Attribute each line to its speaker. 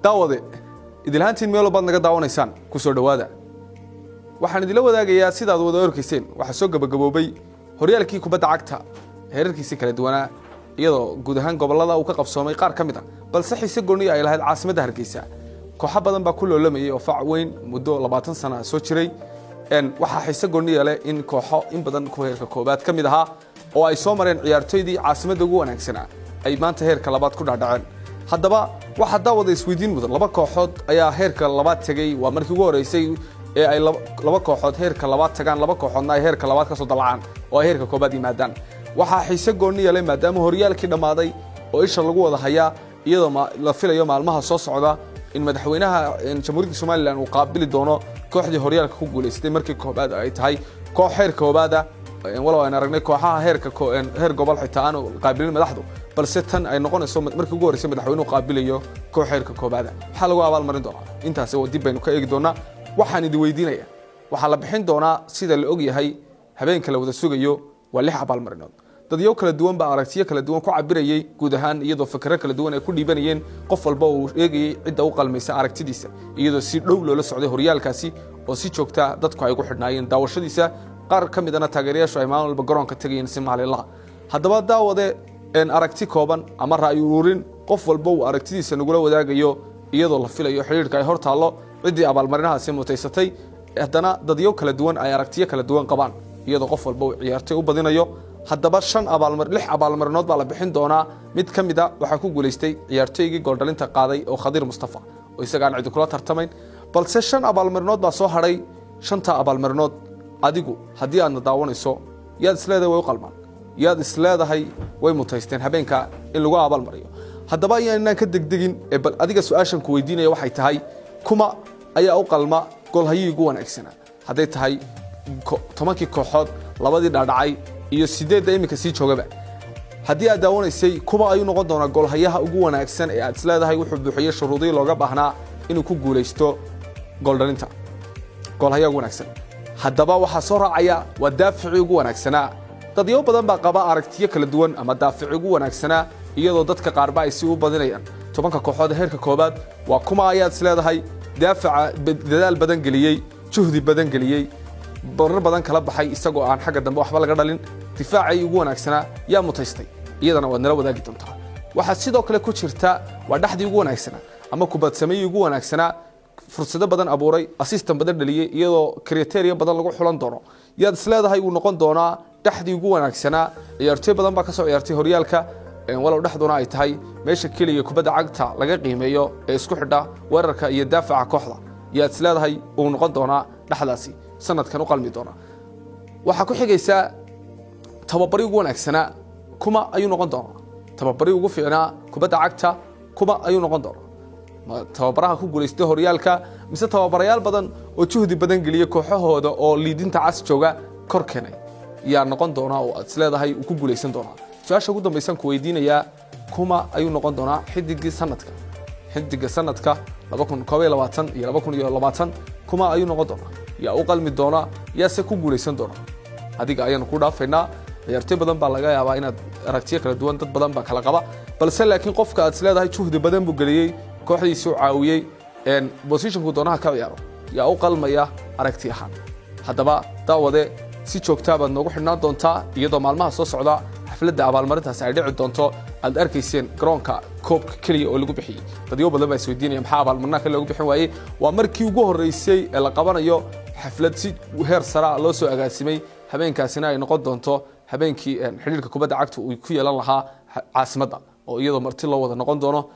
Speaker 1: Daawade, idilahaantiin meel walbaad naga daawanaysaan, ku soo dhowaada. Waxaan idinla wadaagayaa, sidaad wada orkayseen, waxaa soo gabagaboobay horyaalkii kubadda cagta heerarkiisii kala duwanaa, iyadoo guud ahaan gobollada uu ka qabsoomay qaar ka mid a, balse xiise gooniya ay lahayd caasimadda Hargeysa. Kooxo badan baa ku loolamayay oo fac weyn muddo 20 sana soo jiray. Waxaa xiise gooniya leh in kooxo in badan ku heerka koobaad ka mid ahaa oo ay soo mareen ciyaartoydii caasimadda ugu wanaagsanaa ay maanta heerka labaad ku dhacdhaceen. Haddaba waxaa daawada isweydiin mudan, laba kooxood ayaa heerka labaad tegey. Waa markii ugu horreysay ee ay laba kooxood heerka labaad tagaan, laba kooxoodna ay heerka labaad ka soo dalacaan oo ay heerka koobaad yimaadaan. Waxaa xiise gooniya leh, maadaama horyaalkii dhammaaday oo isha lagu wada hayaa, iyadoo la filayo maalmaha soo socda in madaxweynaha Jamhuuriyadda Somalilan uu qaabili doono kooxdii horyaalka ku guulaysatay markii koobaad ay tahay koox heer koobaada, walow aan aragnay kooxaha heerka heer gobol xitaa aanu qaabilin madaxdu, balse tan ay noqonayso markii ugu horreysay madaxweynuhu qaabilayo koox heerka koobaada. Maxaa lagu abaalmarin doonaa? Intaasi oo dib baynu ka eegi doonaa. Waxaan idin weydiinaya, waxaa la bixin doonaa, sida la og yahay, habeenka la wada sugayo waa 6 abaalmarinood. Dadyo kala duwan baa aragtiyo kala duwan ku cabirayey guud ahaan, iyadoo fakero kala duwan ay ku dhiibanayeen, qof walba uu eegayey cidda u qalmaysa aragtidiisa, iyadoo si dhow loola socday horyaalkaasi oo si joogta dadku ay ugu xidhnaayeen daawashadiisa, qaar ka midana taageerayaashu ay maalin walba garoonka tegayeen si maalinlaha. Haddaba daawade, aragti kooban ama ra'yi ururin qof walba uu aragtidiisa nagula wadaagayo, iyadoo la filayo xidhiidhka ay hor taallo ciddii abaalmarinahaasi mutaysatay, haddana dadyo kala duwan ay aragtiyo kala duwan qabaan, iyadoo qof walba uu ciyaartay u badinayo. Haddaba 5 abaalmar, 6 abaalmarinood baa la bixin doonaa. Mid ka mid a waxaa ku guulaystay ciyaartoygii gooldhalinta qaaday oo Khadiir Mustafa, oo isaga aan cidi kula tartamayn, balse 5 abaalmarinood baa soo hadhay. Shanta abaalmarinood adigu haddii aadna daawanayso, yaad isleedahay way u qalmaan? Yaad isleedahay way mutaysteen habeenka in lagu abaalmariyo? Haddaba ayaan inaan ka degdegin ee bal adiga su-aashan ku weydiinaya waxay tahay, kuma ayaa u qalma goolhayihii ugu wanaagsanaa, hadday tahay 10kii kooxood, labadii dhaadhacay iyo 8da iminka sii joogaba? Haddii aad daawanaysay, kuma ayuu noqon doonaa goolhayaha ugu wanaagsan ee aad isleedahay wuxuu buuxiyey shuruudihii looga baahnaa inuu ku guulaysto gooldhalinta, goolhayaha ugu wanaagsan? Haddaba waxaa soo raacaya waa daaficii ugu wanaagsanaa. Dadyo badan baa qaba aragtiyo kala duwan ama daaficii ugu wanaagsanaa, iyadoo dadka qaarba ay si u badinayaan. 10ka kooxood ee heerka koobaad, waa kuma ayaad isleedahay daafaca dadaal badan geliyey, juhdi badan geliyey, barar badan kala baxay, isagoo aan xagga dambe waxba laga dhalin? Difaacay ugu wanaagsanaa yaa mutaystay? Iyadana waad nala wadaagi doontaa. Waxaa sidoo kale ku jirta waa dhexdii ugu wanaagsanaa ama kubadsameeyii ugu wanaagsanaa, fursado badan abuuray, assistan badan dhaliyey, iyadoo criteria badan lagu xulan doono. Yaad isleedahay uu noqon doonaa dhexdii ugu wanaagsanaa? Ciyaartoy badan baa kasoo ciyaartay horyaalka, walow dhexduna ay tahay meesha keliya kubadda cagta laga qiimeeyo ee isku xidha weerarka iyo daafaca kooxda. Yaad isleedahay uu noqon doonaa dhexdaasi sanadkan u qalmi doonaa? Waxaa ku xigaysaa tababari ugu wanaagsanaa. Kuma ayuu noqon doonaa tababari ugu fiicnaa kubadda cagta? Kuma ayuu noqon doonaa? Tababaraha ku guulaystay horyaalka, mise tababarayaal badan oo juhdi badan geliyey kooxahooda oo liidinta cas jooga kor keenay yaa noqon doonaa oo aad isleedahay uu ku guulaysan doonaa? Su-aasha ugu dambaysan ku weydiinayaa, kuma ayuu noqon doonaa xidigii sanadka, xidiga sanadka 2021 iyo 2020? Kuma ayuu noqon doonaa? Yaa u qalmi doonaa? Yaase ku guulaysan doonaa? Adiga ayaanu ku dhaafaynaa. Ciyaartoy badan baa laga yaabaa inaad aragtiyo kala duwan, dad badan baa kala qaba, balse laakiin qofka aad isleedahay juhdi badan buu geliyey, kooxdiisuu caawiyey, positionku doonaha ka ciyaaro, yaa u qalmaya aragti ahaan? Haddaba daawade, si joogtaa baad noogu xidhnaan doontaa, iyadoo maalmaha soo socda xafladda abaalmarintaasi ay dhici doonto. Aad arkayseen garoonka koobka keliya oo lagu bixiyey. Dadyo badan baa isweydiinaya maxaa abaalmarinaha kale loogu bixin waayey. Waa markii ugu horreysay ee la qabanayo xaflad si heer sara loo soo agaasimay, habeenkaasina ay noqon doonto habeenkii xidhiirka kubadda cagta uu ku yeelan lahaa caasimadda, oo iyadoo marti loo wada noqon doono.